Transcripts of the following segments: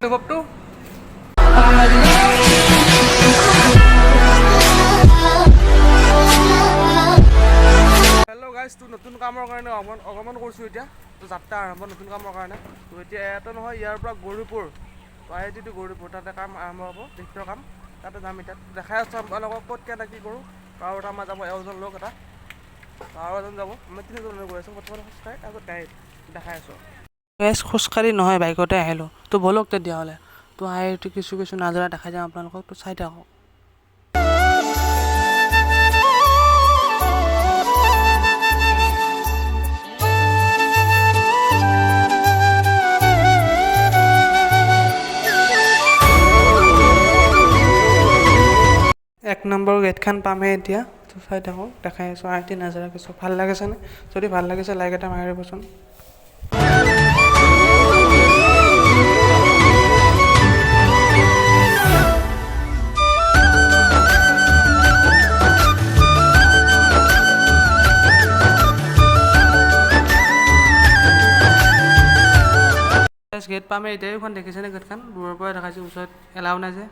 অনুভৱটো। Hello' guys, তো নতুন কামৰ কাৰণে আগমন আগমন কৰিছোঁ এতিয়া। তো যাত্ৰা আৰম্ভ নতুন কামৰ কাৰণে। তো এতিয়া ইয়াতে নহয়, ইয়াৰ পৰা গৌৰীপুৰ, আই I T Gauripur, তাতে কাম আৰম্ভ হ'ব, লিফ্টৰ কাম। তাতে যাম এতিয়া। দেখাই আছোঁ আপোনালোকক ক'ত কেনে কি কৰোঁ। আৰু এটা আমাৰ যাব এজন লগ এটা, আৰু এজন যাব, আমি তিনিজন গৈ আছোঁ বৰ্তমান খোজকাঢ়ি। তাৰপিছত গাড়ীত দেখাই আছোঁ। গাইজ, খোজকাঢ়ি নহয়, বাইকতে আহিলোঁ। তো ব'লক তেতিয়াহ'লে। তো আই I T কিছু কিছু নাজাৰা দেখাই যাম আপোনালোকক, তো চাই থাকক। 1 নম্বৰ গেটখন পামহে এতিয়া। তো চাই থাকক, দেখাই আছোঁ আই I T নাজাৰা কিছু। ভাল লাগিছেনে? যদি ভাল লাগিছে, লাইক এটা মাৰি দিবচোন। গেট পামেই এতিয়া। এইখন দেখিছেনে গেটখন? দূৰৰ পৰাই দেখাইছোঁ, ওচৰত এলাও নাই যে।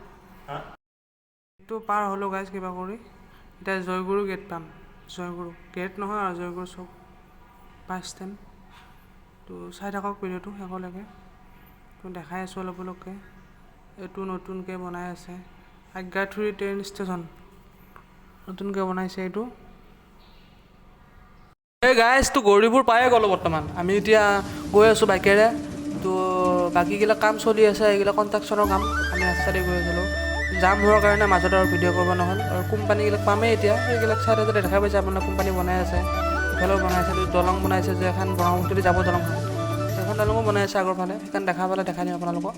এইটো পাৰ হ'লোঁ গাইজ কিবা কৰি। এতিয়া জয়গুৰু গেট পাম। জয়গুৰু গেট নহয় আৰু জয়গুৰু চক, বাছ ষ্টেণ্ড। তো চাই থাকক ভিডিঅ'টো শেষলৈকে। তো দেখাই আছোঁ অলপ অলপকৈ। এইটো নতুনকৈ বনাই আছে, আজ্ঞাঠুৰি ট্ৰেইন ষ্টেচন নতুনকৈ বনাইছে এইটো। এই গাইজ, তো গৌৰীপুৰ পায়ে গ'লোঁ বৰ্তমান। আমি এতিয়া গৈ আছোঁ বাইকেৰে। তো বাকীগিলা কাম চলি আছে, এইগিলা কনষ্ট্ৰাকশ্যনৰ কাম। আমি ৰাস্তাতে গৈ আছিলোঁ, জাম হোৱাৰ কাৰণে মাজত আৰু ভিডিঅ' কৰিব নহ'ল। আৰু কোম্পানীবিলাক পামেই এতিয়া। সেইবিলাক চাইডতে দেখা পাইছে আপোনাৰ, কোম্পানী বনাই আছে, ইফালেও বনাই আছে। দলং বনাইছে যে এখন, ব্ৰহ্মপুত্ৰেদি যাব দলংখন, সেইখন দলঙো বনাই আছে আগৰ ফালে। সেইখন দেখা পালে দেখাই দিম আপোনালোকক।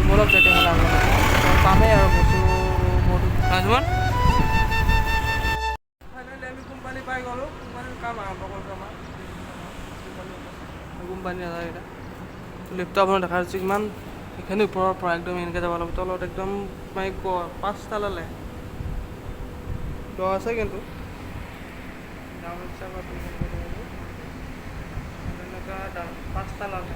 ব'লক তেতিয়াহ'লে আগলৈ। পামেই আৰু বস্তু বহুত। ফাইনেলি আমি কোম্পানী পাই গ'লোঁ। কোম্পানীৰ কাম আৰম্ভ কৰিছোঁ। আমাৰ কোম্পানী নাযায়। লিফ্টটো আপোনাৰ দেখা পাইছোঁ কিমান এইখিনি ওপৰৰ পৰা একদম এনেকৈ যাব লাগিব তলত একদম। মানে পাঁচটালালে দ আছে কিন্তু। ডাউন এনেকুৱা পাঁচটালালে।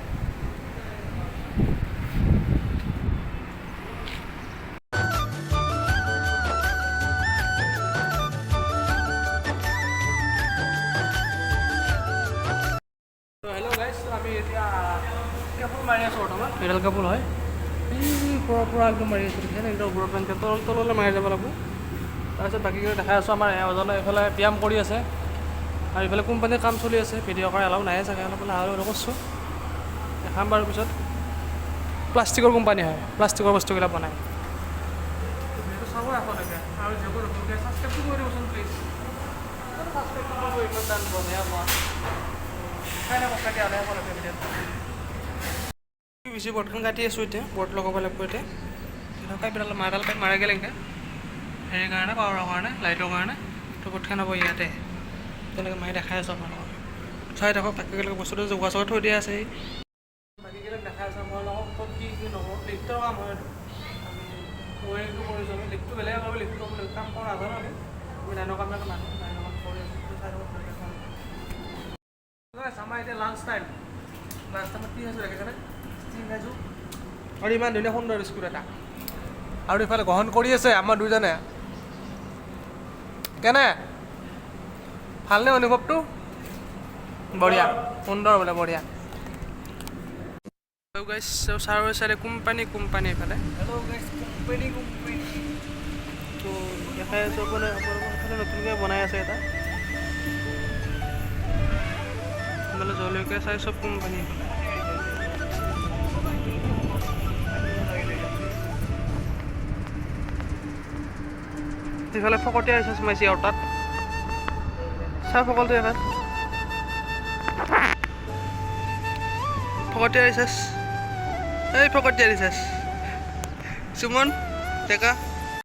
হেল্ল' গাইজ, আমি এতিয়া কেবল মাৰি আছোঁ বৰ্তমান। এডাল কেবল হয়, এই ওপৰৰ পৰা একদম মাৰি আছোঁ, দেখিছেনে? একদম ওপৰৰ পৰা এনেকৈ তল তললৈ মাৰি যাব লাগিব। তাৰপিছত বাকীকেইটা দেখাই আছোঁ। আমাৰ এজনে এইফালে ব্যায়াম কৰি আছে আৰু ইফালে কোম্পানীৰ কাম চলি আছে। ভিডিঅ' কৰা এলাও নাই চাগে। অলপ লাহে লাহে কৰিছোঁ, দেখাম বাৰু পিছত। প্লাষ্টিকৰ কোম্পানী হয়, প্লাষ্টিকৰ বস্তুবিলাক বনায়। ভিডিঅ'টো চাব শেষলৈকে আৰু যিবোৰ নতুনকৈ, ছাবস্ক্ৰাইবটো কৰি দিবচোন প্লিজ। ছাবস্ক্ৰাইব কৰিব, ইমান টান বঢ়িয়া মই চাই থাকক তেতিয়াহ'লে শেষলৈকে ভিডিঅ'টো। বেছি বৰ্ডখন কাটি আছোঁ এতিয়া, বৰ্ড লগাব লাগিব এতিয়া। পাইপডাল মাৰডাল পাইপ মাৰা গ'ল এনেকৈ হেৰিৰ কাৰণে, পাৱাৰৰ কাৰণে, লাইটৰ কাৰণে। তো বৰ্ডখন হ'ব ইয়াতে তেনেকৈ মাৰি দেখাই আছোঁ আপোনালোকক। চাই থাকক। বাকীবিলাক বস্তুটো যোগাৰ চোগাৰ থৈ দিয়া আছে। বাকীবিলাক দেখাই আছোঁ আপোনালোকক ক'ত কি কি নহ'ব। লিফ্টৰ কাম হয় এইটো। আমি ৱেৰিংটো কৰিছোঁ। আমি লিফ্টটো বেলেগ কৰিব, লিফ্ট কৰিব কাম কৰা নাজানো আমি। আমি লাইনৰ কাম মানুহ, লাইনৰ কাম কৰি আছোঁ। চাই থাকক। আমাৰ এতিয়া লাঞ্চ টাইম। লাঞ্চ টাইমত কি খাইছোঁ দেখিছেনে? ষ্টিং খাইছোঁ আৰু ইমান ধুনীয়া সুন্দৰ বিস্কুট এটা। আৰু ইফালে গ্ৰহণ কৰি আছে আমাৰ দুজনে। কেনে, ভালনে অনুভৱটো? বঢ়িয়া, সুন্দৰ বোলে, বঢ়িয়া। গাইছ, চাৰিও চাইডে কোম্পানী কোম্পানী এইফালে। হেল্ল' গাইছ, কোম্পানী কোম্পানী। তো দেখাই আছোঁ আপোনাৰ আপোনালোকৰ। ফালে নতুনকৈ বনাই আছে এটা। এইফালে জলকীয়া চাই চব কোম্পানী এইফালে। সেইফালে ফকতীয়া ৰিচাৰ্জ মাৰিছে আৰু তাত চাহ ফকলটো এবাৰ। ফকতীয়া ৰিচাৰ্জ, এই ফকতীয়া ৰিচাৰ্জ। সুমন ডেকা।